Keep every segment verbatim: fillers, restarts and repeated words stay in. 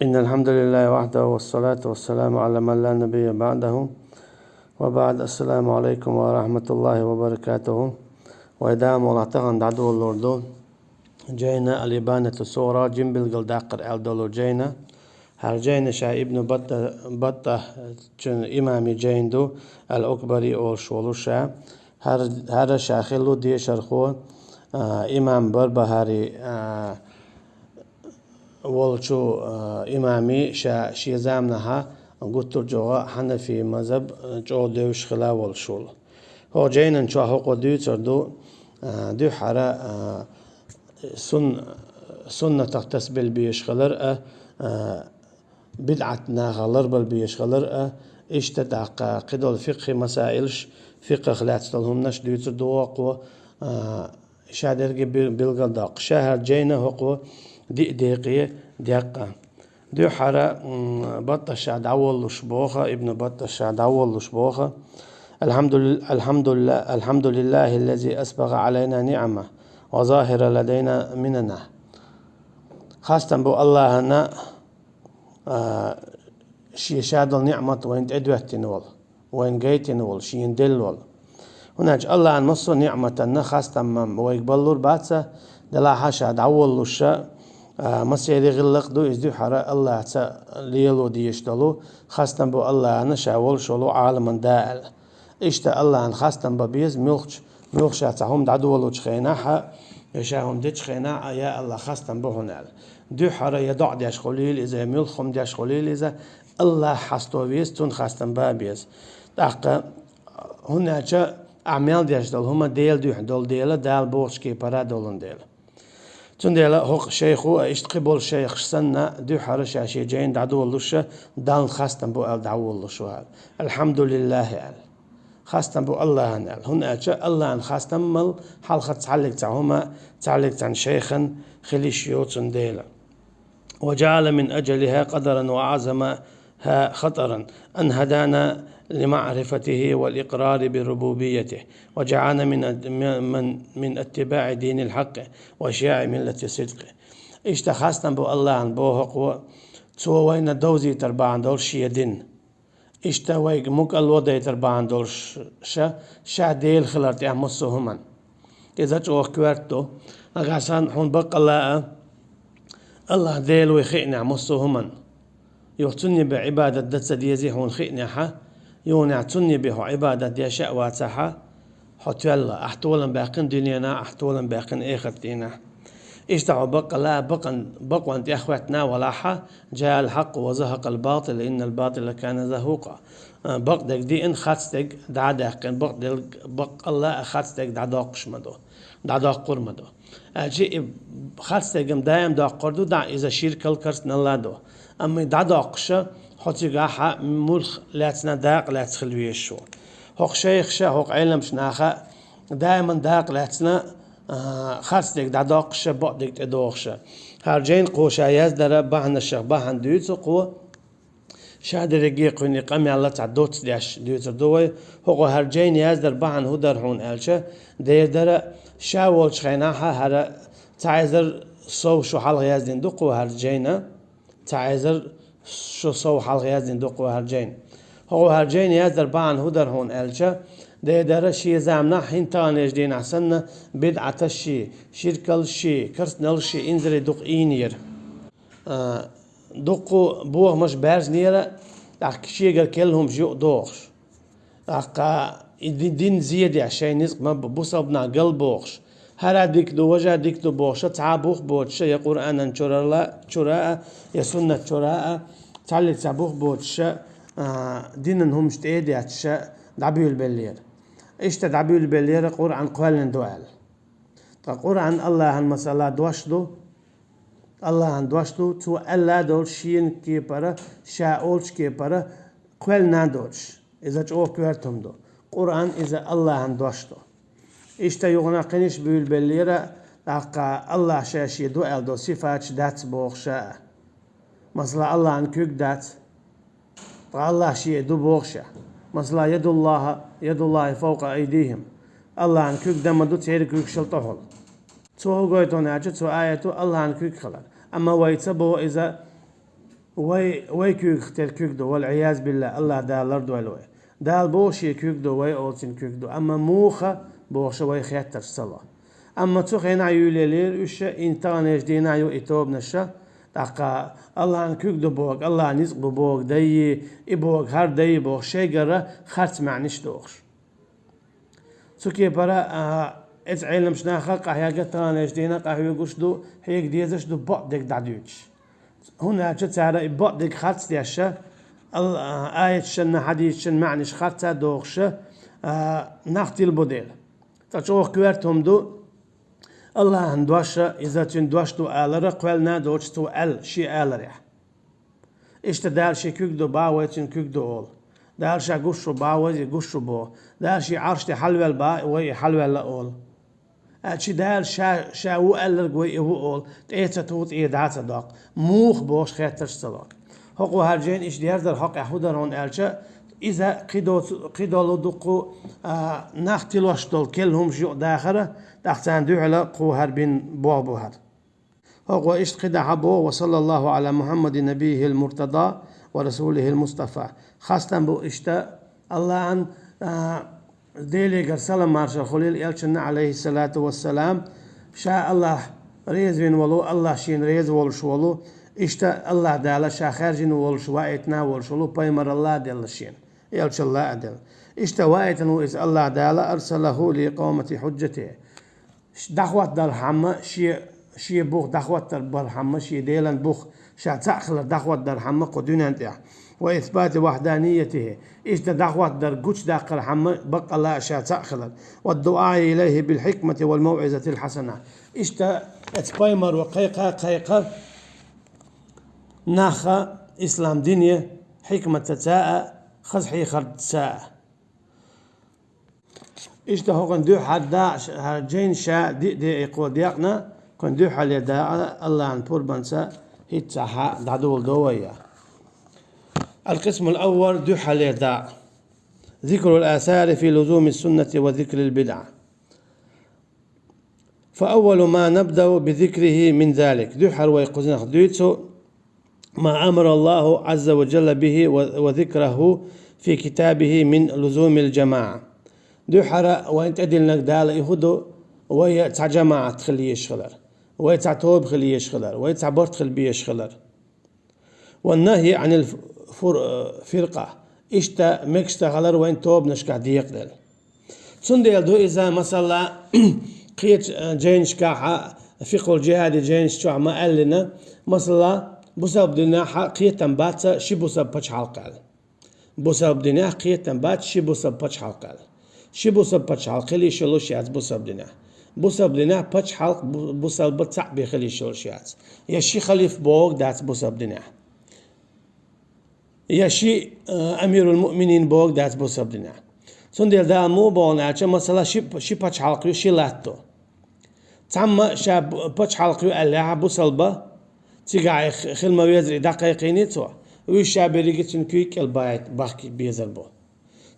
إن الحمد لله وحده والصلاة والسلام على من لا نبي بعده وبعد. السلام عليكم ورحمة الله وبركاته. Вай Дала мукъ лахь, тахан дӀадолалур ду жайна Ал-Ибанату Сугъра, жима билгалдаккхар аьлла долу жайна. ХӀара жайна ша Ибну Батта, Баттахьчун имами жайна ду, Ал-Акбари олуш волу ша. ХӀара, хӀара ша хилла дешархо, а, имам Барбахари, а, волчу, а, имами ша шен заманахьа гуттар а чӀогӀа Хьанафи мазхӀаб, а, чӀогӀа девзаш хила волуш волу. ХӀокху жайнан чохь хӀокхо дуьйцур ду, а, дуьххьара, а, сун-, суннатах тасбил беш хилар а, а, бидӀат нахах ларбар беш хилар а, иштта тӀаккха кхидолу фикъхи масаилаш, фикъхах лаьцна долу хӀуманаш дуьйцур ду хӀокхо, а, ша дерриге бил-, билгалдоккхуш. Ша хӀара жайна хӀокхо диъ декъе декъна. Дуьххьара, м, Батташа дӀаволлуш боху, Ибну Батташа дӀаволлуш боху: «Алхьамдулил-, алхьамдулилла-, алхьамдулиллахиллази асбагъа гӀалайна ниӀама ва захира ладайна минана». Хастам бу Аллахьана, а, шен ша долу ниъмат вайна тӀедоьттина волу, вайна гайтина волу, шена делла волу. ХӀунда аьлча Аллахьан массо а ниъматанна хастам ма вайга баллур бац, делахь а ша дӀаволлуша, а, массеран гӀиллакх ду иза дуьххьара Аллахьца лело дезаш долу, хастам бу Аллахьана ша волуш волу Ӏаламан Да аьлла. Иштта Аллахьан хастам бан беза муьлххачу, муьлхха ша цхьа хӀума дӀадолучу хенахь а, я ша хӀума дечу хенахь а, я Аллахь, хастам бу хьуна аьлла. Дуьххьара я доӀа деш хуьлийла иза, я муьлхха хӀума деш хуьлийла иза, Аллахь хьасто веза, цунна хастам бан беза. ТӀаккха, хӀунда аьлча ахь мел деш долу хӀума Делан дуьхьа долу дела, Дала бохучу кепара долун дела. Цундела хӀокху шайхо а, иштта кхин болу шайхаш санна, дуьххьара ша шен жайна дӀадоллуша, Далла хастам бу аьлла дӀаволлуш вара. «Алхьамдулиллахи», аьлла. Хастам бу Аллахьана аьлла. ХӀунда аьлча Аллахьан хастаммал хьалха цхьаллиг цхьа хӀума, цхьаллиг цхьана шайхан хила йиш йоцун дела. «وجعل من أجلها قدرا وأعظمها خطرا أن هدانا لمعرفته والإقرار بربوبيته وجعلنا من، من، من اتباع دين الحق وإحياء ملة الصدق». Иштта хастам бу Аллахьана боху хӀокхо, Цо вайна довзийтар бахьана долуш шен дин. Иштта вайга мукӀарло дайтар бахьана долуш ша, ша Дела хилар тӀехь массо а хӀуман. Иза чӀогӀа коьрта ду. Нагахь санна хьуна баккъалла а Аллахь Дела вуй хиънехь массо а хӀуман. Юха цунна бен Ӏибадат дан ца дезий хьуна хиънехь а, юханехь цунна бен хьо Ӏибадат деш а вацахь а, хьо тоьлла, ахь толам баьккхина дуьненахь, ахь толам баьккхина эхарт дийнахь. Иштта хьо баккъалла а бакъан-, бакъонан тӀехь хӀоьттина а валахь а, «جاء الحق وزهق الباطل إن الباطل كان زهوقا». А, бакъдерг диъна, харцдерг дӀа а даьккхина, бакъдерг, баккъалла а харцдерг дӀадоккхуш ма ду, дӀадоккхур ма ду. Аьлча и харцдерг-м даим доккхур ду, дӀа иза ширкал, карсналла ду. Амма и дӀадоккхуша, хьо цигахь а муьлхха лаьцна дакъа лаьцна хила везаш ву. ХӀокху шайхаша, хӀокху Ӏеламчу наха даиман дакъа лаьцна, а, харцдерг дӀадоккхуша, бакъдерг тӀедохуша. ХӀара жайна кхо ша яздара бахьанашах бахьана дуьйцу кхо. Ша дерриге кхуьнан и къамел цхьа доцца деш дуьйцур ду вай. ХӀокхо хӀара жайна яздар бахьана хӀун дара хьуна аьлча, дера дара, ша волчу хенахь а хӀара цхьа эзар сов шу хьалха яздина ду кхо хӀара жайна, цхьа эзар шу сов хьалха яздина ду кхо хӀара жайна. ХӀокхо хӀара жайна яздар бахьана хӀун дара хьуна аьлча, дера дара шен заманахь хӀинца таханлерчу дийнахь санна, бидӀаташ ши, ширкалш ши, карсналш ши инзаре дукха ийна яра. А, дуккха бохамаш баьржинера, тӀаккха шегара керла хӀумаш юкъа дохуш. ТӀаккха и ди-, дин зедеш, шайн ницкъ ма бу-, бусалба нах галбохуш. ХӀара дика ду, важа дика ду бохуша, цхьа а бух боцуша, я Къуръанан чуьрала-, чуьра а, я суннат чуьра а, цхьаллиг цхьа бух боцуша, а, динан хӀумаш тӀе а детташа, дӀабуьйлабеллера. Иштта дӀабуьйлабеллера, Къуръан кхоьллина ду аьлла. Ткъа Къуръан Аллахьан масала дош ду, Аллахьан дош ду, цо аьлла а долуш, шена кепара, ша олучу кепара кхоьллина а доцуш. Иза чӀогӀа коьрта хӀума ду. Къуръан иза Аллахьан дош ду. Иштта юханах кхиниш буьйлабеллера, тӀаккха Аллахь ша шен ду аьлла долу сифаташ дац бохуша а. Масала, Аллахьан куьг дац. Ткъа Аллахь шен ду бохуша. Масала, ядуллахьа, ядуллахьи фавкъа айдихим. Аллахьан куьг дан ма ду церан куьгашал тӀехула. Цо хӀун гойту аьлча, цу аято Аллахьан куьг хилар. Амма вай ца боху иза Вай, вай куьйгах тера куьг ду, вал-Ӏияз биллахӀ, АллахӀ Дала лардойла вай. Дала боху шен куьг ду, вай олу цуьнан куьг ду, амма муха бохуш вай хеттарш ца ло. Амма цу хенахь юьйлаелира уьш, и таханлерчу дийнахь ю и тобанаш, тӀаккха АллахӀан куьг ду боху, АллахӀан ницкъ бу боху дай, и боху хӀара дай бохуш шайгара харц маьӀнаш дохуш. Цу кепара, а, эцу Ӏеламчу наха къахьегна таханлерчу дийнахь къахьоьгуш ду, хьега дезаш ду бакъдерг дӀадуьйцуш. ХӀунда аьлча цара и бакъдерг харц деш, ал-, а, аяташна, хьадисашна маьӀнаш харц а дохуш, а, нах тилбо дела. Ткъа чӀогӀа коьрта хӀума ду, АллахӀан дош, иза цуьнан дош ду алар кхоьллина доцуш цо аьлла, шен аларехь. Иштта Дала шен куьг ду боху, вай цуьнан куьг ду олу. Дала ша гуш ву боху, вай и гуш ву боху. Дала шен Ӏарш тӀе хьалаваьлла боху, вай и хьалаваьлла олу. Аьлча Дала ша, ша ву аьлларг вай и ву олу, тӀе а ца туху, цӀера дӀа а ца доккху. Муха бохуш хеттарш ца ло. ХӀокхо хӀара жайна иштта дерзар хьокъехь хӀун дара хьуна аьлча, иза кхидолу, кхидолу дуккху, а, нах тилош долу керла хӀумаш юкъадахара, тӀаккха царна дуьхьала кхо хӀара бина болх бу хӀара. ХӀокхо иштта кхидӀа хьан боху: «Ва саллаллаху Ӏала Мухьаммадин набийхил муртада ва расулихил мустафа». Хастам бу иштта АллахӀан, а, Делегара салам маршалла хуьлийла элчанна, Ӏалайхиссалату вассалам, ша АллахӀ реза вина волу, АллахӀ шена реза волуш волу, иштта АллахӀ Дала ша хаьржина волуш, ваийтина волуш волу пайхамаралла а делла шена, элчалла а делла. Иштта ваийтина ву иза АллахӀ Дала, арсалаху ли къаумати хьуджжати. ДӀахӀоттадалахьама, шен, шен бух дӀахӀоттар бархьама, шен Делан бух ша цхьаъ хилар дӀахӀоттадархьама кху дуьнен тӀехь. Ва исбати вахданиятихи. Иштта дӀахӀоттадар гучудаккхархьама баккъалла а ша цхьаъ хилар. Ва дуӀа илайхи бил хьикмати вал мавӀизатил хьасана. Иштта эцу пайхамаро кхайкха, кхайкха нахха ислам дине хьикматаца а, хаза хьехарца а. Иштта хӀокхуьнан дуьххьара дакъа ш-, хӀара жайна ша диъ де и кхо декъна, кхуьнан дуьххьале дакъа АллахӀан пурбанца хӀинца хьа дӀадоладо вай я. Аль-къисмул аввал, дуьххьале дакъа. Зикрул асари фи лузуми суннати ва зикрил бидӀа. Фа аввалу ма набдау би зикрихи мин залик. Дуьххьара вай кхузахь дуьйцу, ма амара Аллаху Ӏазза ва Джалла бихи ва, ва зикраху фи китабихи мин лузумил джамаӀа. Дуьххьара вайн тӀедиллинарг Дала и хӀун ду, вай цхьа жамаӀат хила езаш хилар, вай цхьа тоба хила езаш хилар, вай цхьа барт хила безаш хилар. Ва нахьи Ӏанил фур-, фиркъа. Иштта мегаш ца хилар вайн тобанашкахь декъаделла. Цундела ду иза, масала, кхечу, э, жайнашкахь, фикъхул джихади жайнаш чохь ма аьллина, масала, бусалба динехь кхетам бац ши бусалба пачхьалкх аьлла. Бусалба динехь кхетам бац ши бусалба пачхьалкх аьлла. Ши бусалба пачхьалкх хила йиш йолуш яц бусалба динехь. Бусалба динехь пачхьалкх бу-, бусалба цхьаъ бен хила йиш йолуш яц. Я ши халиф бохург дац бусалба динехь. Я ши, э, амирул муъминин бохург дац бусалба динехь. Цундела Дала муха боху аьлча, масала, ши, ши пачхьалкх ю, ши латта. Цхьамма ша бу-, пачхьалкх ю аьллехь бусалба, цигахь и х-, хила ма везара и дӀакхайкхийний цо, уьш ша берриге цуьнан куьйга кӀел баьхкий безар бу.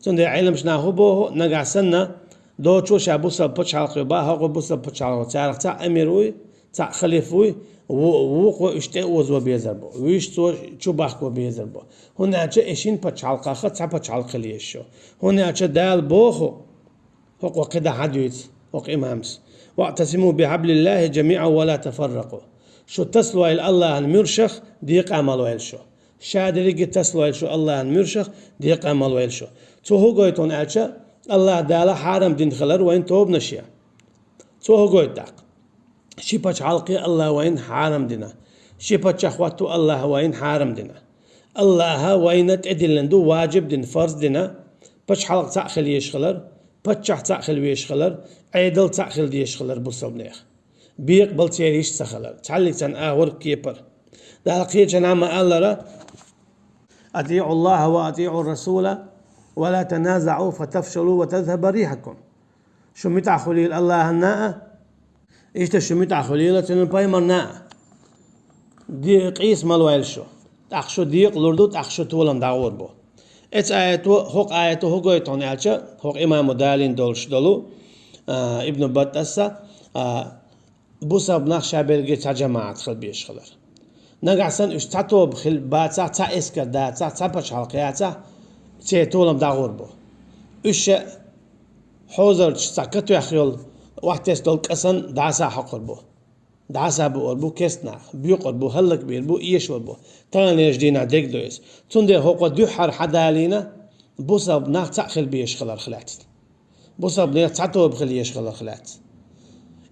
Цундела Ӏеламчу наха хӀун боху, нагахь санна, доцо ша бусалба пачхьалкх ю боху, хӀокху бусалба пачхьалкхо царах цхьаъ амир вуй, цхьаъ халиф вуй, ву-, вукхо уьш тӀе а озо безар бу, вуьш цо чу бахко безар бу. ХӀунда аьлча и шина пачхьалкхах цхьа пачхьалкх хила езаш ю. ХӀунда аьлча Дала боху, хӀокхо кхидӀа хьан дуьйцу, хӀокху имамас: «ВаӀтасиму бихьаблиллахи джамиӀан ва ла тафарракъу». Шу таслойла АллахӀан муьршах, декъа а ма лойла шу. Ша дерриге таслойла шу АллахӀан муьршах, декъа а ма лойла шу. Цо хӀун гойту аьлча, АллахӀ Дала хьарам дина хилар вайн тобанаше. Цо хӀун гойту тӀаккха? Ши пачхьалкхе АллахӀа вайна хьарам дина. Ши паччахь хӀотто АллахӀа вайна хьарам дина. АллахӀа вайна тӀедиллина ду, важиб дина, фарз дина, пачхьалкх цхьаъ хила езаш хилар, паччахь цхьаъ хила везаш хилар, Ӏедал цхьаъ хила дезаш хилар бусалбанех. Бекъабала церан йиш ца хилар, цхьаллиг царна агӀор кепара. Дала кхечанхьа ма-аллара: «АтиӀу Аллаха ва атиӀу Расула, ва ла таназаӀу, фа тафшалу ва тазхаба рихьакум». Шу муьтӀахь хуьлийла АллахӀанна а, иштта шу муьтӀахь хуьлийла Цуьнан пайхамарна а. Де-, къийса ма лойла шу. ТӀаккха шу декъалур ду, тӀаккха шу толам дӀагӀур бу. Эцу аято, хӀокху аято хӀун гойту аьлча, хӀокху имамо далийна долуш долу, а, Ибн Баттаса, а, бусалба нах ша берриге цхьа жамаӀат хила безаш хилар. Нагахь санна уьш цхьа тоба хила бацахь, цхьа эскар дацахь, цхьа пачхьалкх яцахь, церан толам дӀагӀур бу. Уьш ша хьозарчаш цхьа катоьхна йолу охьатесна долу кӀа санна дӀаса хьокхур бу. ДӀаса буур бу кестнах, боькъур бу, хӀаллакбийр бу, эшор бу. Таханлерчу дийнахь дегдо иза. Цундела хӀокхо дуьххьара хьадалийна, бусалба нах цхьаъ хила безаш хиларх лаьцна. Бусалба нехан цхьа тоба хила езаш хиларх лаьцна.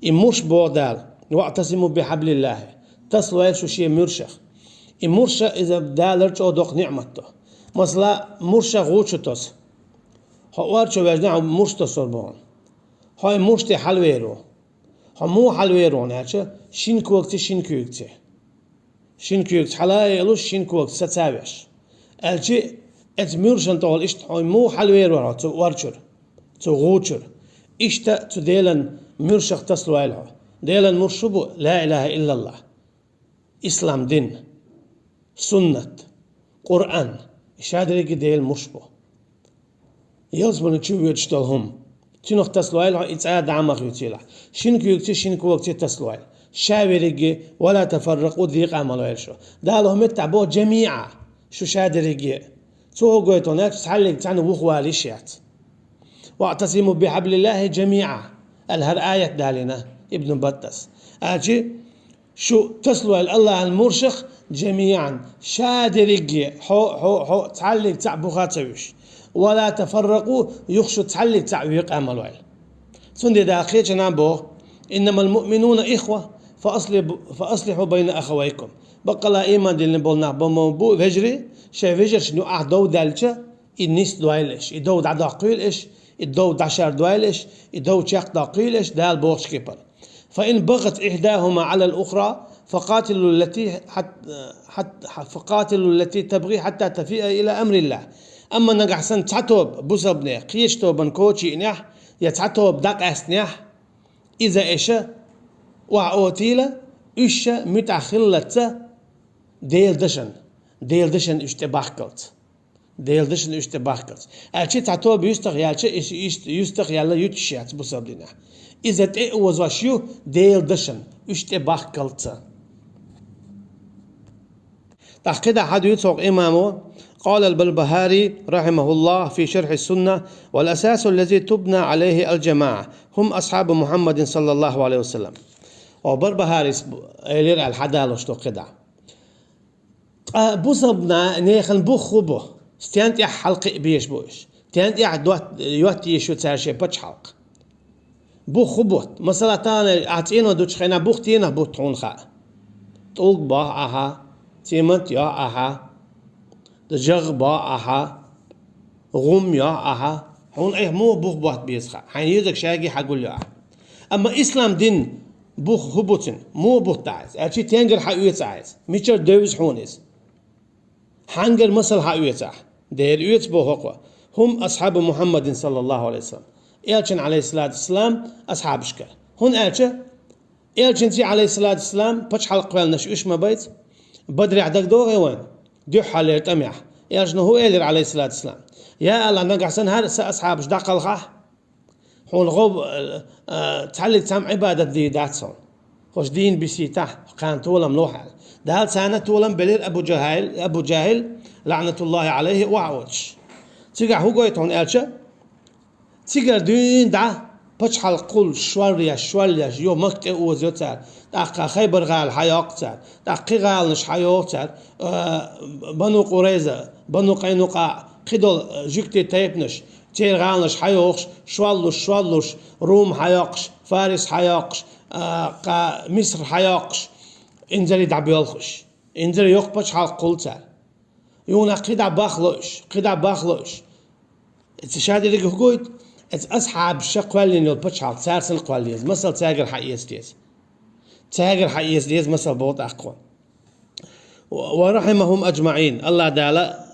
И мурш боху Дала: «ВаӀтасиму бихьаблиллахӀи», тасалойла шу шен муьршах. И мурша иза Далара чӀогӀа доккха ниӀмат ду. Масала, мурша гӀу чу тосу. Хьо ор чу вежна, хьо мурш тосур бу хьуна. Хьо и мурш тӀе хьалавер ву. Хьо муха хьалавер ву хьуна аьлча, шина когаций, шина куьйгаций. Шина куьйгаца хьала а елуш, шина когаций саца а веш. Аьлчи, эцу муьршан тӀехула иштта хьо муха хьалавер вара хьо цу ор чуьра, цу гӀу чуьра. Иштта цу Делан муьршах тасалойла хьо. Делан мурш шу бу: ла илахӀа иллаллахӀ, ислам дин, суннат, Къуръан. И шадерриге Делан мурш бу. Ялсамани чу воьдуш долу хӀума. Цуьнах тасалойла хьо, и цӀа дӀа а ма хуьйцийла. Шина куьйгаций, шина когаций тасалойла. Ша верриге, ва ла тафарракъу, декъа а ма лойла шу. Дала хӀокху меттехь боху: жамиӀа, шу ша дерриге. Цо хӀун гойту хьуна аьлча, цхьаьллиг цхьаьна вухавала йиш яц. «ВаӀтасиму бихьаблиллахӀи жамиӀа», аьлла хӀара аят далийна Ибн Баттас. Аьлчи, шу тасалойла АллахӀан муршах, жамиӀан, ша дерриге, хьо, хьо, хьо, цхьаьллиг цхьаъ буха а ца вуьш. «Ва ла тафарракъу», юха шу цхьаьллиг цхьаъ векъа а ма лойла. Цундела Дала кхечанхьа боху: «Иннамал муъминуна ихва, фа асли-, фа аслихьу байна ахавайкум». Баккъалла а ийман диллина болу нах бан ма бу вежарий, шайн вежаршна юкъахь дов даьлча, и нисдойла аш, и дов дӀадоккхийла аш, и дов дӀашардойла аш, и дов чекхдоккхийла аш, Дала бохучу кепара. «Фа ин багӀат ихьдахӀума Ӏалал ухра, фа къатилу ллати хьат-, хьат-, фа къатилу ллати табгӀи хьатта тафиа ила амриллахӀ». Амма нагахь санна цхьа тоба бусалбанех кхечу тобанна коча йиънехь, я цхьа тоба дӀакъаьстинехь, иза аша охьаотийла, уьш ша муьтӀахь хиллалц Делан дашан, Делан дашан уьш тӀе бахкалц. Делан дашна уьш тӀе бахкалц. Аьлча цхьа тоба юьстах яьлча, и, и, юьстах яьлла юьтуш яц бусалба динехь. Иза тӀе а озош ю Делан дашна уьш тӀе бахкалца. ТӀаккха кхидӀа хьадуьйцу хӀокху имамо: «قال البربهاري رحمه الله في شرح السنة: والأساس الذي تبنى عليه الجماعة هم أصحاب محمد صلى الله عليه وسلم». О, Барбахарис элира аьлла хьадалош ду кхидӀа. Ткъа бусалба нехан бух хӀун бу? Стен тӀехь хьалакхиа безаш бу уьш? Стен тӀехь дот-, йотта езаш ю цара шайн пачхьалкх? Бух хӀун бу? Масала, тахана ахь цӀено дучу хенахь бух стенах бу хьуна хаьа? ТӀулг боху ахьа, цемент йоху ахьа, жагӀа боху ахьа, гӀум йоху ахьа. Хьуна айхьа муха бух ботта беза хаьа? Хьайн езарг шайги хьагулйо ахьа. Амма ислам дин бух хӀун бу цуьнан? Муха бутт ахьа иза? Аьлчи тенгара хьаоьцу ахьа иза? Мичара девза хьуна иза? Хьангара масал хьаоьцу ахьа? Дера оьцу боху хӀокхо: «ХӀум асхьабу Мухьаммадин саллаллаху Ӏалайхи ва саллам». Элчан, Ӏалайхиссалату вассалам, асхьабашкара. ХӀунда аьлча Элчанций, Ӏалайхиссалату вассалам, пачхьалкх кхоьллинарш уьш ма байца, Бадрехь дагадогӀий вайна, дуьххьарлера тӀамехь. Элчано хӀун элира, Ӏалайхиссалату вассалам? Я АллахӀ, нагахь санна хӀара сан асхьабаш дӀакхалхахь, хьуна гӀо-, а, а, цхьаллиг цхьамма Ӏибадат дийр дац хьуна. ХӀорш дийна бисийтахь, кхана толам лохьа аьлла. Дала царна толам белира Абу Жахьил, Абу Жахьил, лаӀнатуллахӀи Ӏалайхи, охьа а оцуш. Цигахь хӀун гойту хьуна аьлча, цигара дуьйна дӀа пачхьалкх кхуллуш, шоръеш, шоръеш, йо, Макка тӀе озайо цара, тӀаккха Хайбар-гӀала хьайоккху цара, тӀаккха кхин гӀаланаш хьайоху цара, а, Бану Къурайза, Бану Къайнукъаъ, кхидолу, а, жуьгтийн тайпанаш, церан гӀаланаш хьайохуш, шоллуш, шоллуш, Рум хьайоккхуш, Фарис хьайоккхуш, а, кха Миср хьайоккхуш, инзаре дӀабоьлхуш. Инзаре йоккха пачхьалкх кхуллу цара. Юха кхидӀа бахло уьш, кхидӀа бахло уьш. Эца шадеррига хӀун гойту? Эца асхьабаша кхоьллина йолу пачхьалкх цара санна кхолла еза, масал цаьргара хьаэца деза. Цаьргара хьаэца деза масал боху тӀаккха. «Ва рахьимахум аджмаӀин», АллахӀ Дала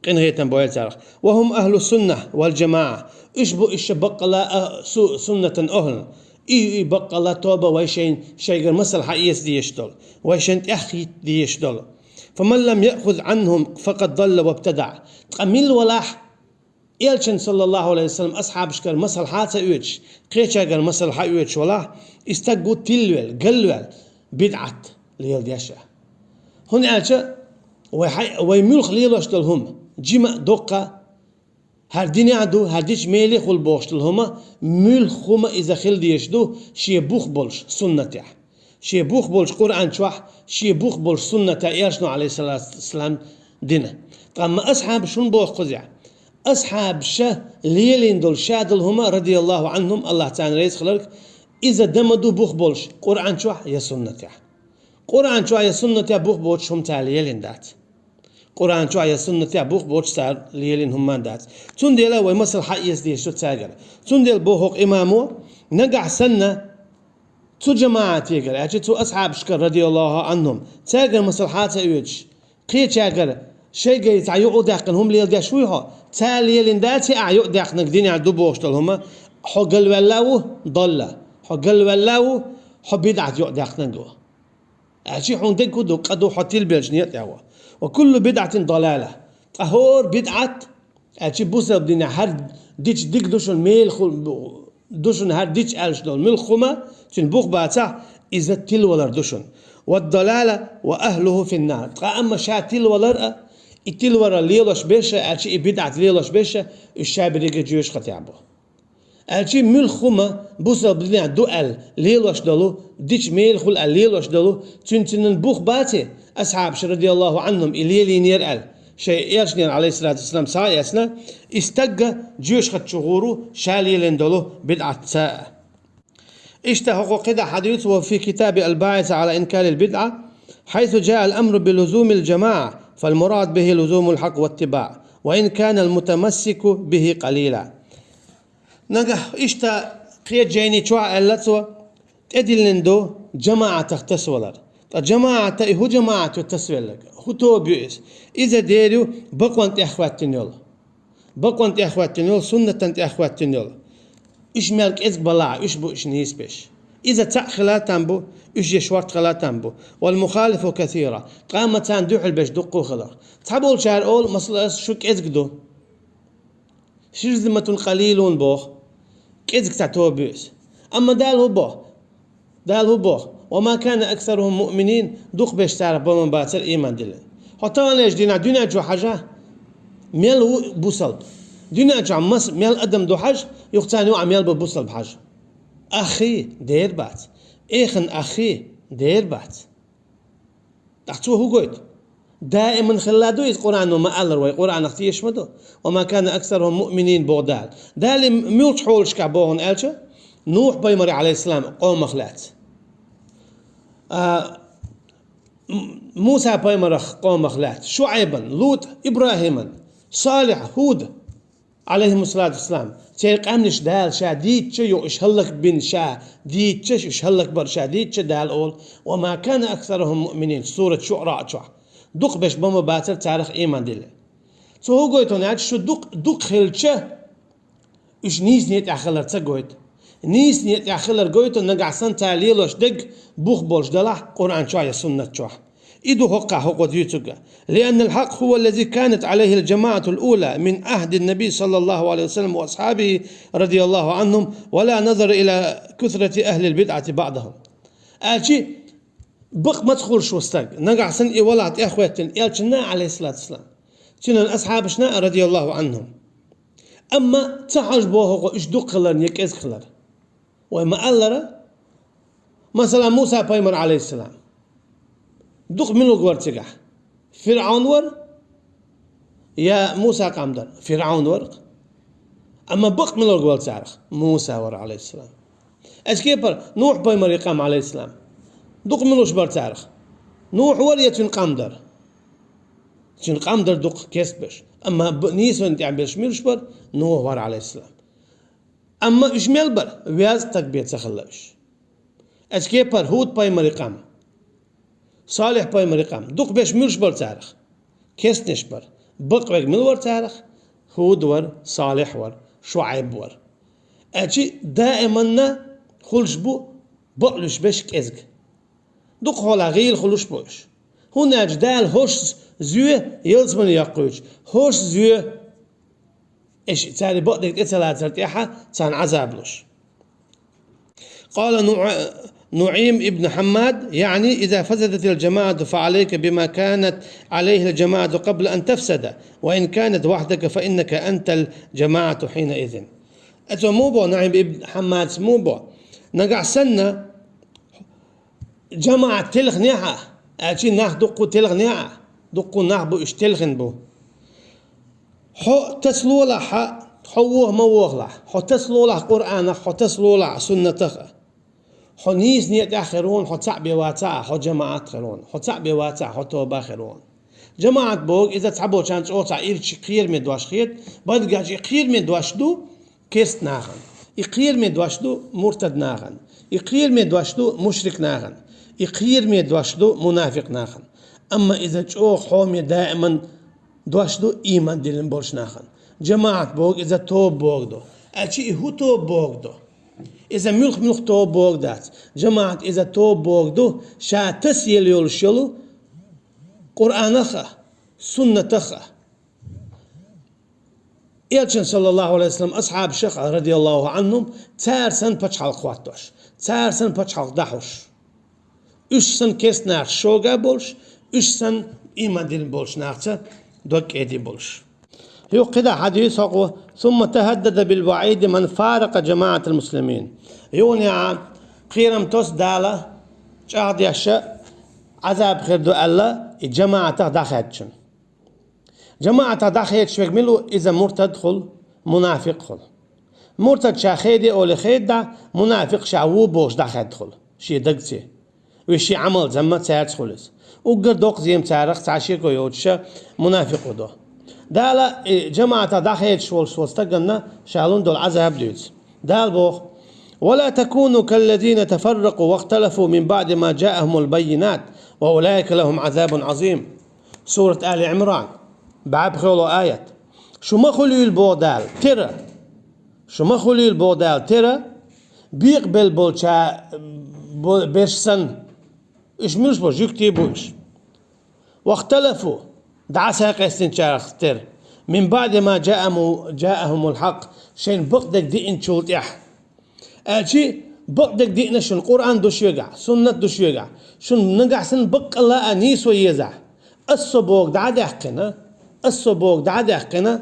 къинхетам бойла царах. «Ва хум ахлу сунна вал джамаӀа». Уьш бу уьш баккъала а су-, суннатан ахлу. И, и баккъала тоба вай шайн, шайгара масал хьаэца дезаш долу, вай шайн тӀехь хӀитта дезаш долу. «Фаман лам яхуз анхум, факъад далла вабтадаъ». Ткъа милла валахь, Элчан, саллаллаху Ӏалайхи ва саллам, асхьабашкара масал хьа а ца оьцуш, кхечаьргара масал хьаоьцуш валахь, и стаг ву тилвелла, галвелла, бидӀат леладеш а. ХӀунда аьлча вай, хьай-, вай муьлха лелош долу хӀума, жима а, доккха а, хӀара динехь а ду, хӀара дича мелехула бохуш долу хӀума, муьлха хӀума иза хила дезаш ду шен бух болуш суннатехь. Шен бух болчу Къуръан чохь, шен бух болчу суннатехь, элчано, алейхиссалату вассалам, дина. Ткъа ма асхьабаш шуна боху кхузехь. Асхьабаша лелийна долу ша долу хӀума, радияллаху анхум, Аллах царна реза хиларг, иза дан ма ду бух болуш Къуръан чохь я суннатехь. Къуръан чохь я суннатехь бух боцуш хӀума цара лелийна дац. Къуръан чохь я суннатехь бух боцуш цара лелийна хӀума дац. Цундела вай масал хьаэца дезаш ду цаьргара. Цундела боху хӀокху имамо, нагахь санна цу жамаӀатегара, аьлча цу асхьабашкара, радияллаху анхум, цаьргара масал хьа ца оьцуш, кхечаьргара шайгара цхьа юкъа даьккхина хӀума леладеш вуй хьо, цара лелийна дац и ахь юкъа даьккхинарг динехь ду бохуш долу хӀума, хьо галваьлла ву, далла, хьо галваьлла ву, хьо бидӀат юкъа даьккхинарг ву. Аьлча хьуна дерг хӀун ду, къа ду хьо тилбеллачу некъа тӀехь ву. Ва куллу бидӀатин далала. Ткъа хӀора бидӀат, аьлча бусалба динехь хӀара дича дика ду шуна, мелехула ду шуна хӀара дича аьллаш долу муьлха хӀума, цуьнан бух бацахь, иза тилавалар ду шуна. Ва далала ва ахлуху финнар. Ткъа амма ша тилавалар а, и тилавалар лелош берш а, аьлча и бидӀат лелош берш а, уьш ша берриге жоьжахатехь бу. Аьлча муьлха хӀума бусалба динехь ду аьлла лелош долу, дича мелехула аьлла лелош долу, цуьнан цуьнан бух баций, асхьабаш, радияллаху анхум, и лелийнера аьлла, шайн элчанера, алейхиссалату вассалам, схьа а эцна, и стагга жоьжахати чу гӀур ву ша лелийна долу бидӀатца а. Иштта хӀокхо кхидӀа хьадуьйцу: وفي كتاب الباعث على إنكار البدعة حيث جاء الأمر بلزوم الجماعة فالمراد به لزوم الحق واتباع وإن كان المتمسك به قليلا. Нагахь иштта кхечу жайни чохь аьлла цо, тӀедиллина ду жамаӀатах тасавалар. Ткъа жамаӀата и хӀун жамаӀат ю тасавелларг? ХӀун тоба ю иза? Иза дера ю бакъонна тӀехӀоьттина йолу. Бакъонна тӀехӀоьттина йолу, суннатана тӀехӀоьттина йолу. Уьш мел кӀезиг балахь, уьш бу уьш нийса берш. Иза цхьаъ хила там бу, уьш я шорта хила там бу. Вал мухалифу касира. Ткъа ма царна дуьхьал берш дуккха а хилар. Цхьаболчара олу, масала, шу кӀезиг ду. Ширзиматун къалилун боху. КӀезиг цхьа тоба ю иза. Амма Дала хӀун боху? Дала хӀун боху? Ва ма кана аксарухум муъминин, дукхахберш царах бан ма бацара ийман диллина. Хьо таханлерчу дийнахь дуьнен чу хьажа, мел ву бусалба? Дуьнен чохь маса мел адам ду хьажа, юха царна юкъахь мел бу бусалба хьажа. Аххий, дера бац. Эхин аххий, дера бац. ТӀаккха цо хӀун гойту? Даиман хилла ду иза Къуръано ма-аллара, вай Къуръанах тешаш ма ду. Ва ма кана аксарухум муъминин боху Дала. Дала муьлхачу хьолашкахь боху аьлча, Нухь-пайхамар, алейхиссалам, къомах лаьцна. А, М-, Муса-пайхамарах къомах лаьцна. ШуӀайбан, Лут, ИбрахӀиман, Салихь, ХӀуд. Алейхимуссалату вассалам, церан къаьмнаш Дала ша дийцча а, юха уьш хӀаллакбина ша дийцча а, уьш хӀаллакбар ша дийцча а Дала олу: «Ва ма кана аксарухум муъминин», сурат ШуӀара чохь. Дукхахберш бан ма бацара царах ийман диллина. Цо хӀун гойту аьлча, шу дукх-, дукха хилча, уьш нийса некъа тӀехь хилар ца гойту. Нийса некъа тӀехь хилар гойту, нагахь санна цара лелош дерг бух болуш далахь Къуръан чохь я суннат чохь. И ду хӀокхахь хӀокхо дуьйцург. لأن الحق هو الذي كانت عليه الجماعة الأولى من عهد النبي صلى الله عليه وسلم وأصحابه رضي الله عنهم، ولا نظر إلى كثرة أهل البدعة بعدهم. Аьлчи, бакъ ма ца хуьлуш ву стаг, нагахь санна и валахь тӀехӀоьттина элчанна а, алейхиссалату вассалам, цуьнан асхьабашна а, радияллаху анхум. Амма ца хьажа боху хӀокхо уьш дукха хиларна я кӀезиг хилар. Вай ма-аллара, масала, Муса-пайхамар, алейхиссалам, дукха муьлхарг вара цигахь? ФирӀаун вара я Муса къам дара? ФирӀаун вара. Амма бакъ муьлхарг вара царах? Муса вара, алейхиссалам. Эцу кепара Нухь-пайхамаран къам, алейхиссалам, дукха муьлхаш бара царах? Нухь вара я цуьнан къам дара? Цуьнан къам дара дукха кестберш. Амма б-, нийсонан тӀехь берш муьлхаш бара? Нухь вара, алейхиссалам. Амма уьш мел бара? Веза стаг бен ца хилла уьш. Эцу кепара ХӀуд-пайхамаран къам, Салихь-пайхамаран къам, дукхахберш муьлхаш бара царах? Кестнерш бара. Бакъверг мила вара царах? ХӀуд вара, Салихь вара, ШуӀайб вара. Аьлчи, даиманна хуьлуш бу бакълуьйш берш кӀезиг. Дукха хьолахь гӀийла хуьлуш бу уьш. ХӀунда аьлча Дала хӀорш зоь, ялсамани яккхуьйтуш, хӀорш зоь, уьш цара бакъдерг тӀе ца лацар тӀехь царна Ӏазаб луш. قال نوح، نعيم بن حماد، يعني: إذا فسدت الجماعة فعليك بما كانت عليه الجماعة قبل أن تفسد، وإن كانت وحدك فإنك أنت الجماعة حينئذ. Ацо муо бо, Наим ибн Хьаммадс муо бо: нагахь санна жамаӀат телхнехьа, аьлчи нах дуккху телхнехьа, дуккху нах бу, уьш телхина бу. Хьо тасалолахь, хьо воху ма вохалахь, хьо тасалолахь Къуръанах, хьо тасалолахь суннатах а. Хьо нийса некъа тӀехь хир вон, хьо цхьаъ бен вацахь а, хьо жамаӀат хир вон, хьо цхьаъ бен вацахь а, хьо тоба хир вон. ЖамаӀат богу, иза цхьаболчарна чӀогӀа цхьа ирча кхераме дош хет, бадгача и кхераме дош ду керст нахана, и кхераме дош ду муртад нахана, и кхераме дош ду мушрик нахана, и кхераме дош ду мунафикъ нахана. Амма иза чӀогӀа хьоме даиман дош ду ийман диллина болчу нахана. ЖамаӀат богу, иза тоба богу ду. Аьлчи и хӀун тоба богу ду? Иза муьлх-муьлх тоба богу дац. ЖамаӀат иза тоба богу ду, ша тасъелла йолуш йолу Къуръанах а, суннатах а. Элчан, саллаллаху алейхи ва саллям, асхьабашах а, радияллаху анхум, цара санна пачхьалкх хӀоттош, цара санна пачхьалкх дахьуш. Уьш санна керст нах шога болуш, уьш санна ийман диллина болчу нахаца дог кӀеди болуш. Юха кхидӀа хьадийс хӀокхо: ثم تهدد بالوعيد من فارق جماعة المسلمين. Юха неӀа кхерам тосу Дала чӀагӀдеша Ӏазаб хир ду аьлла, и жамаӀатах дӀахаьдчун. ЖамаӀатах дӀахедаш верг мила ву, иза муртад хуьлу, мунафикъ хуьлу. Муртад ша хеде олий хедадахь, мунафикъ ша ву бохуш дӀахаьдда хуьлу, шен дагце. Вешший Ӏамал замма цаьрца хуьлу иза. Уггар доккха зема царах цхьа шеко йоцуша мунафикъ ву до. Дала и жамаӀатах дӀахедаш волуш волу стаганна ша лун долу Ӏазаб дуьйцу. Дала боху: ولا تكونوا كالذين تفرقوا واختلفوا من بعد ما جاءهم البينات وأولئك لهم عذاب عظيم. Сурат Али Ӏимран, бӀаьпхело аят. Шу ма хуьлийла боху Дала, тера. Шу ма хуьлийла боху Дала, тера, бекъабелла болча бо-, берш санна. Уьш муьлш бу, жуьгтий бу уьш. واختلفوا, дӀа сакъестинчарах тера. من بعد ما جاءهم، جاءهم الحق, шайна бакъдерг диъначул тӀаьхьа. Аьлчи, бакъдерг диъна шуна, Къуръан ду шуьгахь, суннат ду шуьгахь, шуна нагахь санна баккъалла а нийсо езахь. Ас со богу дӀа а даьккхина, ас со богу дӀа а даьккхина,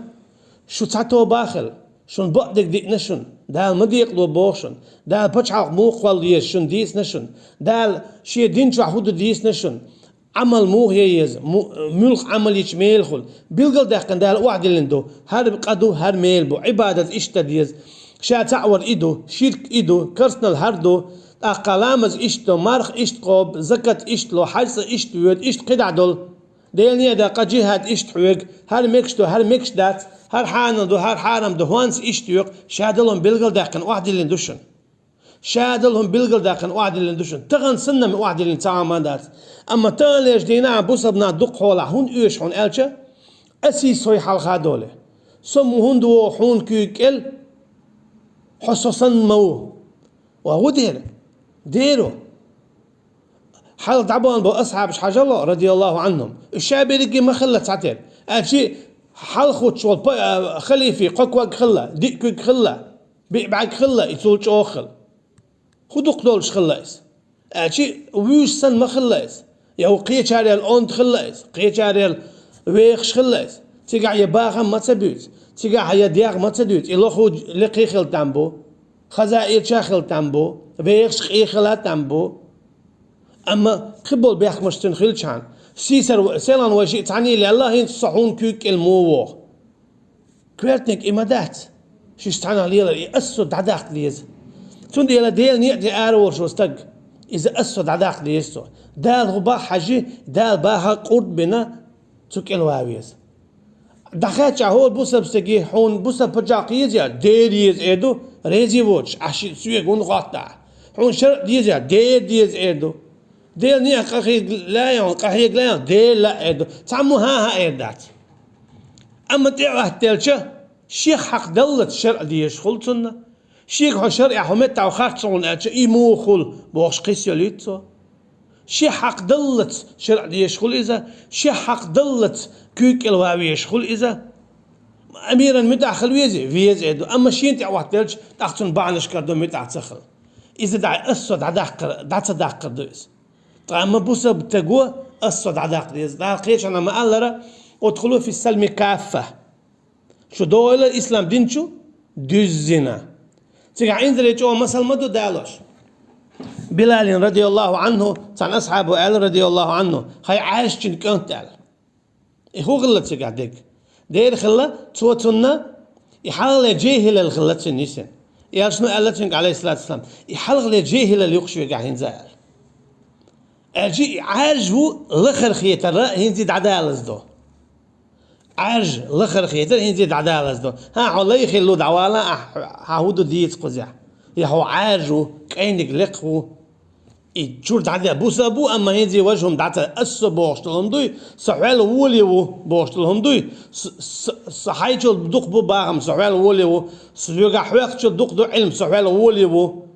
шу цхьа тоба а хила, шуна бакъдерг диъна шуна, Дала ма декъало боху шуна, Дала пачхьалкх муха кхолла еза шуна дийцина шуна, Дала шен дин чохь хӀун ду дийцина шуна. Ӏамал муха ян еза, му-, муьлха Ӏамал йича мела хуьлу. Билгалдаьккхина Дала охьадиллина ду, хӀара къа ду, хӀара мела бу, Ӏибадат иштта дан деза. Ша цхьаъ вар и ду, ширк и ду, керстанал хӀара ду, тӀаккха ламаз иштта до, марха иштта къобу, закат иштта ло, хьаьжцӀа иштта воьду, иштта кхидӀа долу. Делан некъа тӀехь къа, жихӀад иштта хьоьгу, хӀара мегаш ду, хӀара мегаш дац, хӀара хьанал ду, хӀара хьарам ду, хӀонца иштта йоькъу, ша далон билгалдаьккхина охьадиллина ду шуна. Ша дала хӀума билгалдаьккхина охьадиллина ду шуна. Тахана санна охьадиллина цхьа хӀума а дац. Амма таханлерчу дийнахь бусалба нах дукха хьолахь хӀунда оьшу хьуна аьлча, ас и сой хьалха а доле. Со ма хӀунда вогӀу хьуна куьйга кӀел, хьо со санна ма ву. Ва хӀун дера? Дера ву. Хьалха дӀабахана болу асхьабаш хьажал, радияллаху анхум. Уьш ша берриге ма хилла цхьатера. Аьлчи хьалха хуттуш волу па-, а, халифе кхо ког хилла, диъ куьг хилла. Биъ бӀаьрг хилла, и цул чӀогӀа хилла. ХӀун дукха долуш хилла иза? Аьлчи вуьйш санна ма хилла иза. Я ву кхечарел онда хилла иза, кхечарел вехаш хилла иза. Цигахь я бахам ма ца буьйцу, цигахь я дегӀ ма ца дуьйцу. И лоху лекхий хила там бу, хаза ирча хила там бу, вехаш къе хила там бу. Амма кхин болу бехкамаш цуьнан хилчхьана, сийсар селхан вай шиъ цхьаьний лелла, хӀинца со хьуна куьйга кӀел мо вогӀу. Коьртаниг и ма дац. Шиш цхьанах лелар и ас со дӀадаккха деза. Цундела Делан некъа тӀе ара волуш волу стаг, иза ас со дӀадаккха деза цо. Дала хӀун бахьа хьажи, Дала баха къурд бина цу кӀелва веза. ДӀахаьчча хӀора бусалба стаге, хьуна бусалба пачхьалкх еза я, дера еза эр ду, рези воцуш, ахь ши соьга хӀунда хӀоттахь. Хьуна шаръ деза я, дера деза эр ду. Делан некъа къахьега лаьа хьуна, къахьега лаьа хьуна, дера лаьа эр ду. Цхьаммо хӀан-хӀа эр дац. Амма тӀе а хӀоттаделча, шех хьакъ даллалц шаръ дезаш хуьлу цунна. Шега хьо шаръехь хьо меттахь харц хьуна аьлча, и муха хуьлу бохуш кхийса йолуьйту цо. Шех хьакъ даллалц шаръ дезаш хуьлу иза, шех хьакъ даллалц куьйга кӀелва везаш хуьлу иза. Амиран муьтӀахь хила везий? Веза эр ду. Амма шена тӀе а хӀоттаделча, тӀаккха цунна бахьанаш карадо муьтӀахь ца хила. Иза дӀа, ас со дӀадаккхар, дӀа ца даккхар ду иза. Ткъа амма бусалба стага ас со дӀадаккха деза. Дала кхечанхьа ма аллара: «Удхулу фис-салми каффа». Шу догӀийла ислам дин чу дуьззина. Цигахь инзаре чӀогӀа масал ма ду далош. Билалин, радияллаху анху, цхьана асхьабо аьлла, радияллаху анху: «Хьай Ӏаьржачун кӀант», аьлла. И хӀун хилла цигахь дерг? Дера хилла, цо цунна, и хьалхале жехӀилал хилла цуьнан йисина. Элчано аьлла цуьнга, алейхиссалату вассалам: «И хьалхале жехӀилал ю-кх шуьгахь хӀинца», аьлла. Аьлча и Ӏаьржа ву лахара хетар хӀинца дӀадалаза ду. Ӏаьржа лахара хетар хӀинца дӀадалаза ду. ХӀан, хьо лай хилла ву, дӀавала ахь, хьан хӀун ду дийца кхузахь? Я хьо Ӏаьржа ву, кӀайниг лекха ву. И чуьра дӀадаьлла бусалба ву, амма хӀинца важа хӀума дӀа ца, ас со бохуш долу хӀума дуй, со хьол воле ву бохуш долу хӀума дуй, с-, с-, со хьайчул дукха бу бахам, со хьол воле ву, соьгахь хьоькхучул дукха ду Ӏилма, со хьол воле ву,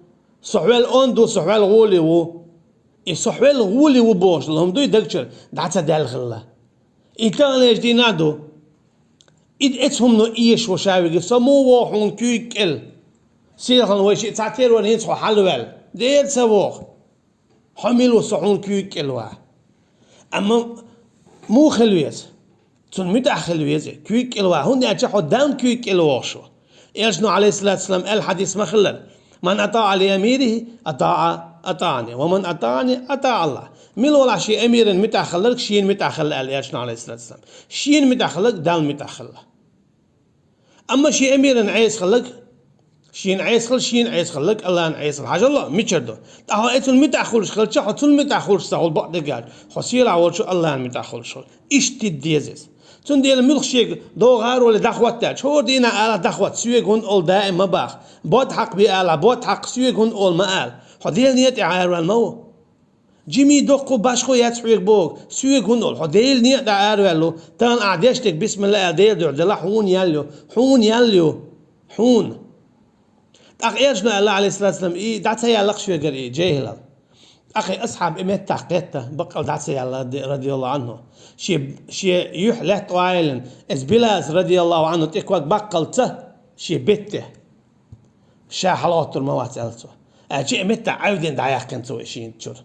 со хьол онда ву, со хьол воле ву. И со хьол гӀоле ву бохуш долу хӀума дуй дагчуьра дӀа ца даьлла хилла. И таханлерчу дийнахь ду. И эцу хӀумано эшаш ву ша вига: «Со муха воху хьуна куьйга кӀел? Сийлахана вай шиъ цхьатерра вара хӀинца хьо хьалаваьлла. Дера ца воху. Хьо мила ву со хьуна куьйга кӀел ван?» Амма муха хила веза? Цунна муьтӀахь хила веза, куьйга кӀел ван, хӀунда аьлча хьо Далла куьйга кӀел вогӀуш ву. Элчано, алейхиссалату вассалам, аьлла хьадис ма хиллара: «Ман атаӀа ли амирихи атаӀа, атаӀани, ва ман атаӀани атаӀа Аллах». Мила валахь шен амиран муьтӀахь хилларг шена муьтӀахь хилла аьлла Элчано, алейхиссалату вассалам. Шена муьтӀахь хилларг Далла муьтӀахь хилла. Амма шен амиран Ӏеса хилларг, шена Ӏеса хилла, шена Ӏеса хилларг Аллахьна Ӏеса хилла. Хьажал, мичара ду? ТӀаккха хьо оцунна муьтӀахь хуьлуш хилча, хьо цунна муьтӀахь хуьлуш ца хуьлу бакъдерг аьлча, хьо сийлахь волчу Аллахьна муьтӀахь хуьлуш хуьлу. Иштта деза иза. Цундела муьлхха шега догӀу гӀароле дӀахӀотта аьлча, хӀора дийнахь алахь дӀахӀотта, соьга хӀунда олу даим ма боху. Бод хьакха бе алахь, бод хьакха, соьга хӀунда олу ма ала. Хьо Делан некъа тӀе араваьлла ма ву. Жимий, доккхий, башхо яц хьоьга боху, соьга хӀунда олу. Хьо Делан некъа тӀе араваьлла ву. Тахана ахь деш дерг бисмилла аьлла Делан дуьхьа делахь, хьуна ял ю, хьуна ял ю, хьуна. ТӀаккха Элчано аьлла, алейхиссалату вассалам, и дӀа ца яьлла-кх шуьгара и жехӀилал. ТӀаккха и асхьаб и меттахь кхетта, баккъал дӀа ца яьлла, радияллаху анху. Шен, шен юьхь лаьтта охьайиллина, иза Билалца, радияллаху анху, тӀе ког баккхалца, шен бетте. Ша хьалагӀоттур ма вац, аьлла цо. Аьлча и меттахь Ӏевдина дӀаяьккхина цо и шена чуьра.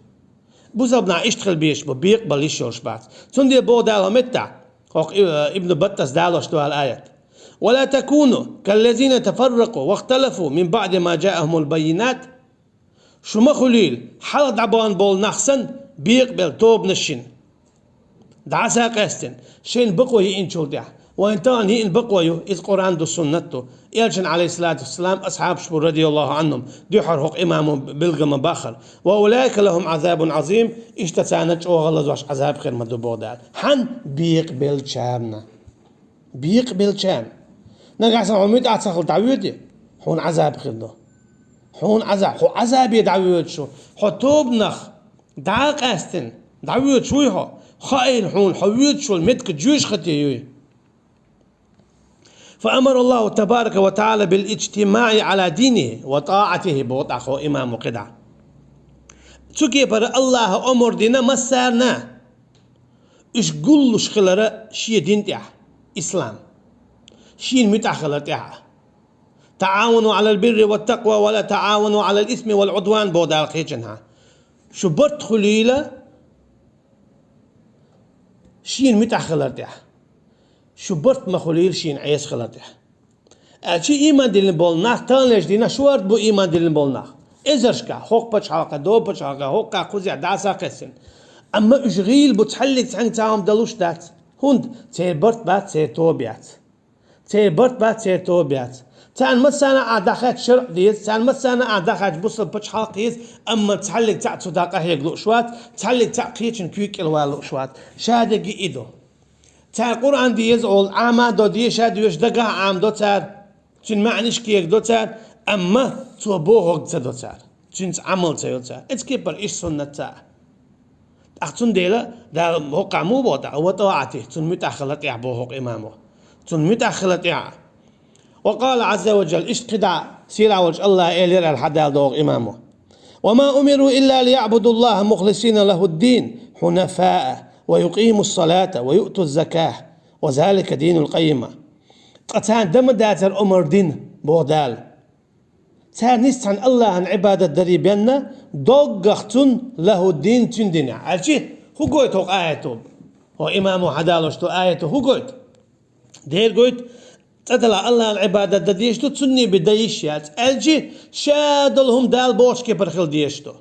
Бусалба нах иштта хила безаш бу, бекъабала йиш йолуш бац. Цундела боху Дала хӀокху меттахь, хӀокху и-, Ибн Баттас далош ду аьлла аят: «Ва ла такуну каллазина тафарракъу вахталафу мин баъди ма жаахумул баййинат». Шу ма хуьлийла, хьалха дӀабахана болу нах санна, бекъабелла тобанаш йина. ДӀаса а къаьстина, шайна бакъо йиъначул тӀаьхьа. Вайн тахана йиъна бакъо ю, иза Къуръан ду, суннат ду. Элчан, алейхиссалату вассалам, асхьабаш бу, радияллаху анхум, дуьххьара хӀокху имамо билгал ма баххара. «Ва улаика лахум азабун азим», иштта царна чӀогӀа лазош Ӏазаб хир ма ду боху Дала. Хьан? Бекъабеллачарна. Бекъабеллачарна. Нагахь санна хьо муьтӀахь ца хилла дӀавоьде, хьуна Ӏазаб хир ду. Хьуна Ӏазаб, хьо Ӏазабе дӀавоьдуш ву. Хьо тобанах дӀа а къаьстина дӀавоьдуш вуй хьо? Хаийла хьуна, хьо воьдуш волу меттиг жоьжахати юй. Фа амара Аллаху табарака ва тааля бил иджтимаи аля динихи ва таатихи, боху тӀаккха хӀокху имамо кхидӀа. Цу кепара Аллаха омар дина массарна, уьш гуллуш хилара шен дин тӀехь, ислам, шена муьтӀахь хилар тӀехь. «Таавану алал бирри ват такъва ва ла таавану алал исми вал удван», боху Дала кхечанхьа. Шу барт хуьлийла шена муьтӀахь хилар тӀехь. Шу барт ма хуьлийла шена Ӏеса хилар тӀехь. Аьлча, ийман диллина болу нах, таханлерчу дийнахь шорта бу ийман диллина болу нах. Эзаршкахь, хӀокху пачхьалкхехь, догӀу пачхьалкхехь, хӀокху кхузахь дӀасакхаьссина. Амма уьш гӀийла бу, цхьаллиг цхьаьнга цхьа хӀума далуш дац. ХӀунда? Церан барт бац, церан тоба яц. Церан барт бац, церан тоба яц. Царна массарна а дӀахаьчча шарӀ деза, царна массарна а дӀахаьчча бусалба пачхьалкх еза, амма цхьаллиг цхьаъ цу дакъа хьега лууш вац, цхьаллиг цхьаъ кхечун куьйга кӀелвала лууш вац. Шадерг и ду. Цара Къуръан деза олу, Ӏама до, деша доьшу дагахь Ӏама до цара, цуьнан маьӀнаш кега до цара, амма цо бохург ца до цара, цуьнца Ӏамал ца йо цара. Эцу кепара иштта суннат ца а. ТӀаккха цундела Дала хӀокхахь муха боху тӀаккха: «Ва таатихи», цунна муьтӀахь хилар тӀехь боху хӀокху имамо. Цунна муьтӀахь хилар тӀехь. Ва къала Ӏазза ва жалла, иштта кхидӀа сийлахь волчу Аллаха элира аьлла хьадала доху имамо: «Ва ма умиру илла лияъбудуллаха мухлисина лахуд-дин хьунафаа ва юкъимус-салата ва юътуз-закаха ва залика динул къаййима». Ткъа царна дан ма дацара омар дина, боху Дала. Царна йист цхьана Аллахьан Ӏибадат дарий бенна, доггах цун лахӀу дин цуьнан динехь. Аьлчи, хӀу гойту хӀокху аято? ХӀо имамо хьадалош ду аято хӀу гойту? Дера гойту, цӀа далахь Аллахьан Ӏибадат дан дезаш ду, цунний бен дан йиш яц. Аьлчи, ша долу хӀума Дала бохучу кепара хила дезаш ду.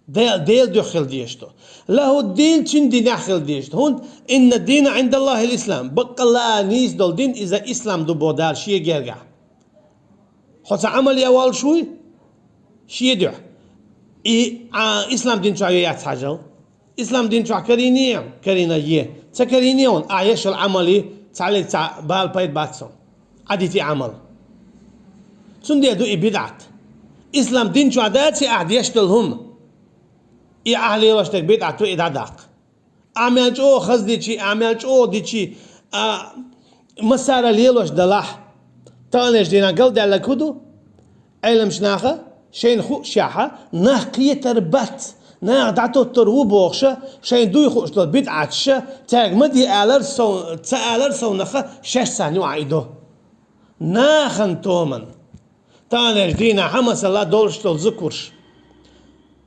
Дела, Делан дуьхьа хила дезаш ду. ЛахӀу дин цуьнан динехь хила дезаш ду. ХӀунда инна дина Ӏиндаллахил ислам. Баккъалла а нийса долу дин иза ислам ду боху Дала шен гергахь. Хьо цхьа Ӏамал ян воллуш вуй? Шен дуьхьа. И, а, ислам дин чохь яц хьажал. Ислам дин чохь карийне а, карийна е. Ца карийне а, ахь еш йолу Ӏамал цхьаьллиг цхьа бала пайда бац цунна. Ӏадити Ӏамал. Цундела ду и бидӀат. Ислам дин чохь даций ахь деш долу хӀума? И ахь лелош дерг бидӀат ду, и дӀадаккха. Ахь мел чӀогӀа хаза дичи, ахь мел чӀогӀа дичи, а, массара лелош далахь. Таханлерчу дийнахь галдаьлларг хӀун ду? Ӏеламчу наха, шайна хуушехь, нах кхетар бац, нах дӀатоттур ву бохуша, шайна дуй хууш долу бидӀаташа, цаьрга ма де алар сов-, ца алар совнаха, шаьш царна юкъахь и до. Нахана томан. Таханлерчу дийнахь хьан масала долуш долу зукурш.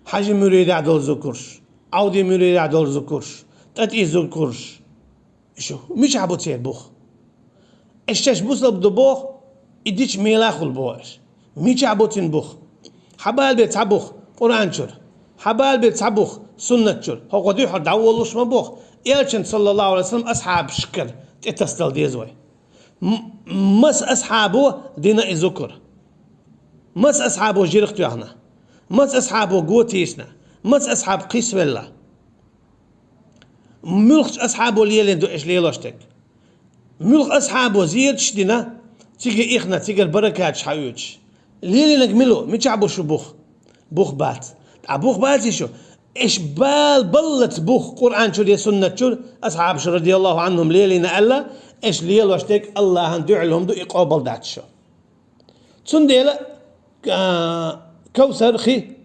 Хьажи муьридехь долу зукурш. Ӏавди муьридехь долу зукурш. ТӀатӀи зукурш. Шу, мичахь бу церан бух? Аш шаьш бусалба ду боху, и дича мела хуьлу боху аш. Мичахь бу цуьнан бух? Хьан бала бен цхьа бух Къуръан чуьра? Хьан бала бен цхьа бух суннат чуьра? ХӀокху дуьхьал дӀаволлуш ма боху. Элчан, саллаллаху Ӏалайхи ва саллам, асхьабашкара тӀетасдала деза вай. М-, маса асхьабо дина и зукур? Маса асхьабо жирх тоьхна? Маса асхьабо го тийсина? Маса асхьаб кхийсавелла? Муьлххачу асхьабо лелийна ду аша лелош дерг? Муьлхха асхьабо зераш дина, цига ихна, цигара баракаташ хьаоьцуш? Лелийнарг мила ву? Мичахь бу шун бух? Бух бац. Ткъа бух баций шун? Аша бала баллалц бух Къуръан чуьра я суннат чуьра, асхьабаша, радияллаху Ӏанхум, лелийна аьлла, аша лелош дерг Аллахьан дуьхьал хӀума ду, и къобал дац шун. Цундела, а, Кавсар хи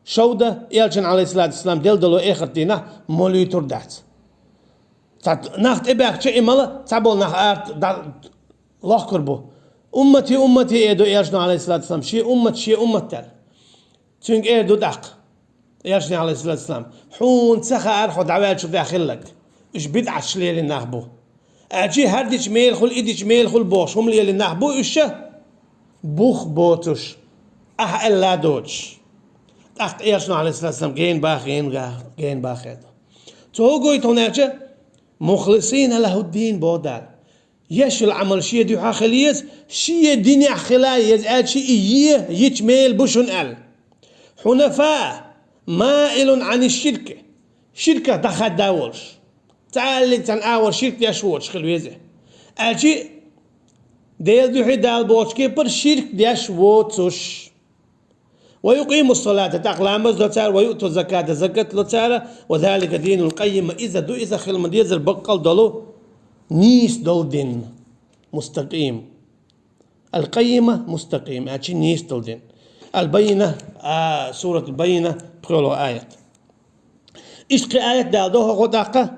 шовда, Элчан, Ӏалайхиссалату вассалам, делла долу эхарт дийнахь молуьйтур дац. Цхьа нах тӀебаьхча, и мала цхьаболу нах арт дӀа-, лохкур бу. «Уммати, уммати», — эр ду Элчано, Ӏалайхиссалату вассалам, «шен уммат, шен уммат», — аьлла. Цуьнга эр ду тӀаккха Элчано, Ӏалайхиссалату вассалам: «Хьуна ца хаьара хьо дӀаваьллачул тӀаьхьа хилларг. Уьш бидӀаташ лелийна нах бу». Аьлчи, хӀара дича мела хуьлу, и дича мела хуьлу бохуш, хӀума лелийна нах бу уьш ша? Бух боцуш, ахь аьлла доцуш. ТӀаккха Элчано, Ӏалайхиссалату вассалам, гена баха, гена га-, гена баха эр ду. Цо хӀун гойту хьуна аьлча, «мухлисина лахӀуддин», боху Дала. Еш йолу Ӏамал шен дуьхьа хила еза, шен динехь хила еза, аьлчи и е, йича мела бу шуна аьлла. «Хьунафа, маилун Ӏани ширки», ширках дӀахадда волуш. Цхьаьллиг цхьана агӀор ширк деш воцуш хила веза. Аьлчи Делан дуьхьа Дала бохучу кепара ширк деш воцуш. «Ва юкъиму салата», тӀаккха ламаз до цара, «ва юъту заката», закат ло цара, «ва залика динул къаййима», иза ду, иза хила ма дезара баккъал долу, нийса долу дин. Мустакъим. Ал-къаййима, мустакъим, аьлчи нийса долу дин. Ал-Баййина, а, суратул Баййина, пхоьалгӀа аят. Иштта кхин аят Дала до хӀокхо тӀаккха.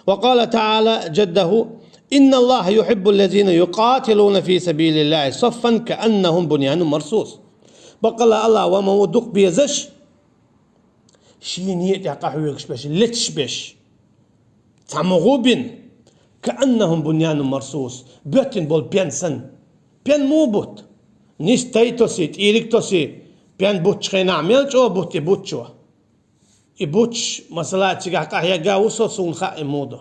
Ва къала таӀала жаддаху: «Инналлаха юхиббуллазина юкъатилуна фи сабилиллахи саффан кааннахум буньянун марсус». Баккъалла Аллах ва ма ву дукха безаш, шен некъа тӀехь къахьоьгуш беш, леташ беш. Цхьамма гӀу бина, кааннахум буньянун марсус, боьттина болу пен санна. Пен муха бутт? Нис тай тоси, тӀийриг тоси, пен буттучу хенахь мел чӀогӀа бутт и буттучо? И буттуш, масала, цигахь къахьегга ву со, суна хаьа и муха ду.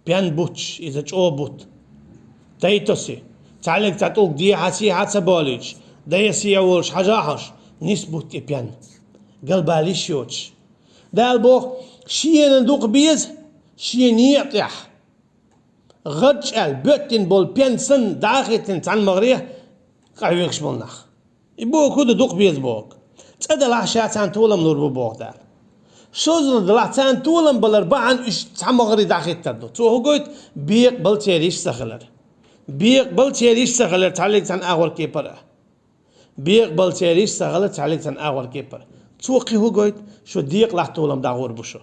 Пен буттуш, иза чӀогӀа бутт. Тай тоси, цхьаьллиг цхьа тӀулг дехьа-сехьа ца болуьйтуш, дайа-сехьа волуш хьажа хьожуш, нис бутт и пен. Галбала йиш йоцуш. Дала боху, шена дукха беза, шен некъа тӀехь гӀадж аьлла, боьттина болу пен санна, дӀа а хӀиттина цхьана магӀаре къахьоьгуш болу нах. И бохург хӀун ду, дукха беза бохург? ЦӀа далахь, ша царна толам лур бу боху Дала. ШозлагӀа далахь, царна толам балар бахьана уьш цхьа магӀаре дӀахӀиттар ду. Цо хӀун гойту? Бекъабала церан йиш ца хилар. Бекъабала церан йиш ца хилар цхьаьллиг цхьана агӀор кепара. Бекъабала церан йиш ца хилар цхьаьллиг цхьана агӀор кепара. Цо кхин хӀун гойту? Шу декъалахь толам дӀагӀур бу шу.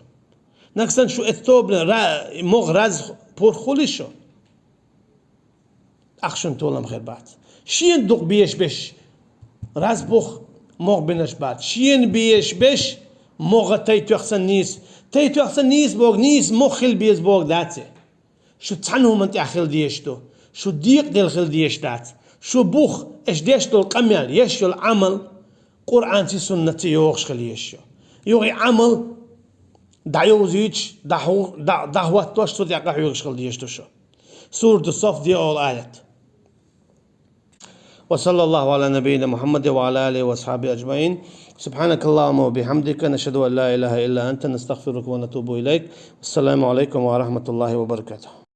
Нагахь санна шу эцу тобанан ра-, могӀа раз пурх хуьлий шу? Ахь шуна толам хир бац. Шена дукха безаш беш, Раз бух могӀа бинарш бац. Шена безаш беш могӀа тайна тоьхна санна нийса. Тайна тоьхна санна нийса боху, нийса могӀа хила беза боху дац. Шу цхьана хӀуманна тӀехь хила дезаш ду. Шу декъаделла хила дезаш дац. Шу бух, аша деш долу къамел, еш йолу Ӏамал, Къуръанций, суннатций йогӀуш хила езаш ю. Юха и Ӏамал дӀайовзуьйтуш, дӀахӀу-, дӀа-, дӀахӀоттош, цу тӀехь къахьоьгуш хила дезаш ду шу. Сурату Сафф, диъолу аят. وصلى الله على نبينا محمد وعلى آله وأصحابه أجمعين. سبحانك اللهم وبحمدك، نشهد أن لا إله إلا أنت، نستغفرك ونتوب إليك. السلام عليكم ورحمة الله وبركاته.